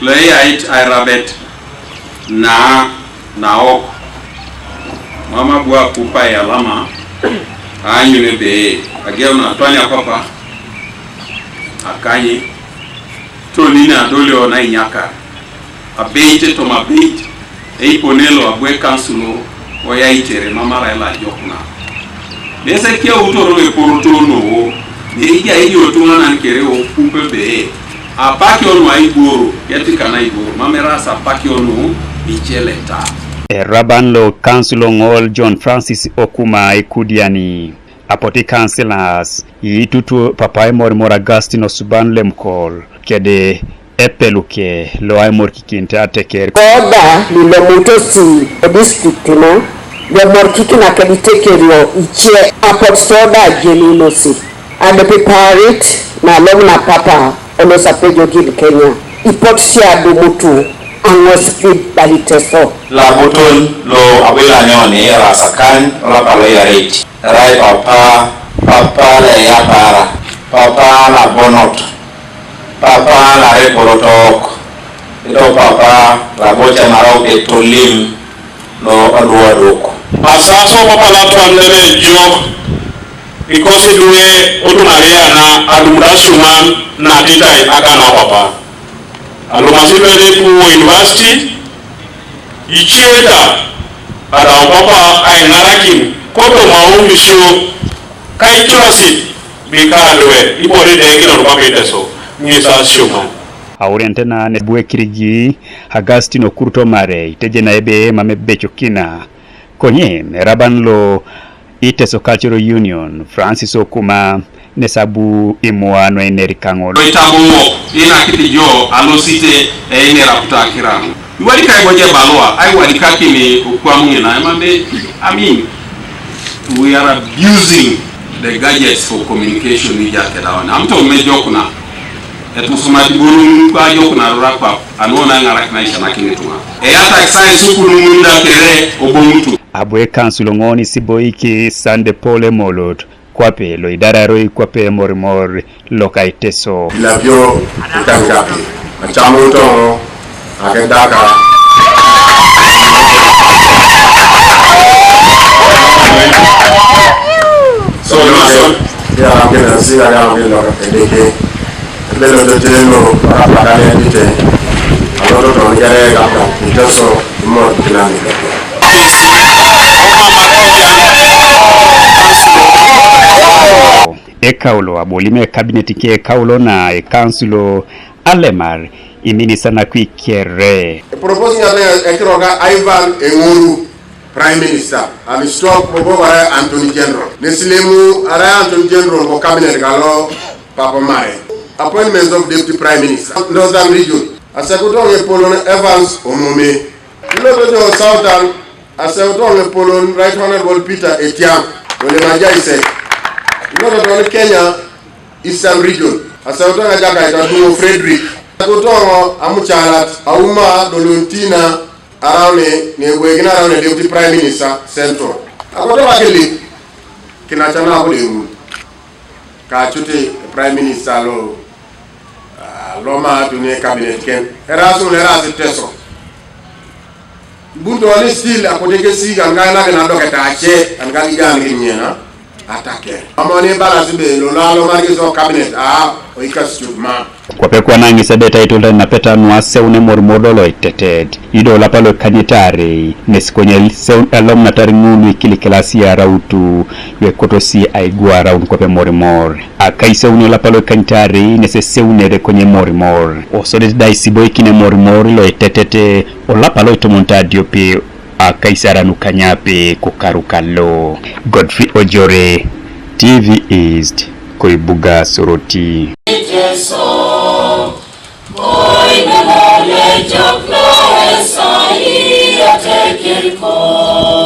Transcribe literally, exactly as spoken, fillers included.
Lo eyait airabet na naok. Mam abu apupa ealama aanyun ebe ageu natwania papa akanyi toni nadolio nainyakar abeit toma abeit. Eipone lo abu ekansulo oyaitere mam arai lo ajokuna. Nesi ekeutoro eporoto nowo, neija ijo etuŋanan kere opup ebe, apak oni aiboro, ketikana aiboro, mam eraas apak oni iceleta. Eraban lo kansulo ŋol John Francis Okuma Ekudiani, apotu ikansilas, iitutu papa Emorimor Augustine Osuban Lemkol, kede epeluke lo aimorikikinit ateker. Oda lilomutosi o district no, lomorikikina keditekerio ice apotu soda ajenunosi, adepipaarit nalom na papa olosapejokin Kenya, ipotu si adumutu aŋosipit baliteso. Labuton lo abu ilanyoni eraas akany olapa lo iareit. Erai papa, papa le yapara, papa labonot, papa lareporotowok, ido papa labocamarau etolim lo oduoduk. Asaso papa latwan lene ejok, ikosi duwe otuŋaria na adumuda suman natitai akana papa. Alomasi pede ku university, ice da adau papa aiŋarakin kotoma ofisio ka ikilasi bika luwe ibore deginor papa Iteso ŋes asioman. Aurianet na nebu ekirigi Augustine Okurut Omare itejena ebe mam ebecokina. Konye eraban lo Iteso Cultural Union, Francis Okuma, nesabu imua nuener kaŋol. Loitabo ŋo inakit jo alosite einera kutakira. Iwadika iboje balua, aiwadikakini okwam ŋina, emame, I mean, we are abusing the gadgets for communication ija kedawan. Amto mejokuna, etosomati bonum kwa jokuna rura kwa, anuona ŋarak naisha nakini tuma. Eyatak sai sukulu munda kere obomutu. Abu ekansulo ŋoni siboiki Sande Pole Molot, kwape lo idararo ikwape Emorimor loka Iteso. Ilapio ikaŋ kapi, acamu toŋo, akedaka. So, ya, kena sila, ya, kena, edeke. Lelo teteno, pakapakane dite. Aloto toni kere kapta, Iteso, mo kinani. Ekaulo, abolime kabinet ke ekaulo na ekansulo alemar iminista nakwikere. Propose ŋa ekiroga Ivan Eŋoru, Prime Minister, and stop bobo bara Attorney General. Nesilemu ara Attorney General ko cabinet kalo Papa Mare. Appointments of Deputy Prime Minister, Northern Region. Asekuto ŋepolon Evans Omome. Iloto jo Southern, asekuto ŋepolon Right Honorable Peter Etiang, Ole Majaise. Iloto toni Kenya, Eastern Region. Asekuto ŋa Jakaita Duo Frederick. Asekuto ŋo amucalat, auma Dolontina, araune, nebuekin araune Deputy Prime Minister, Central. Akoto kakilip, kinacana akodeun. Kacuti Prime Minister lo, ah, loma tuni cabinet ken. Erasu ne erasu Teso. Bunto ani still akote kesi kan ga na na doketa ace, an ga gigan ginyena. Atake. Amoni balasi be lo la lo mari so cabinet, ah, oikas chutma. Kwape kwana ŋis ebe title napeta nuaseun Emorimor lolo itetet. Ido olapa loikanyit aarei, nes konye seun elom natar ŋun ikilikilasi arautu, luekotosi aigwaraun kwape Emorimor. Akaiseun olapa loikanyit aarei, nes eseunere konye Emorimor. Osodete da isiboikin Emorimor loitetet olapa loitomonit adiope, akaisarei nukanyape kokaru kalo. Godfrey Ojore, T V East, koibuga Soroti.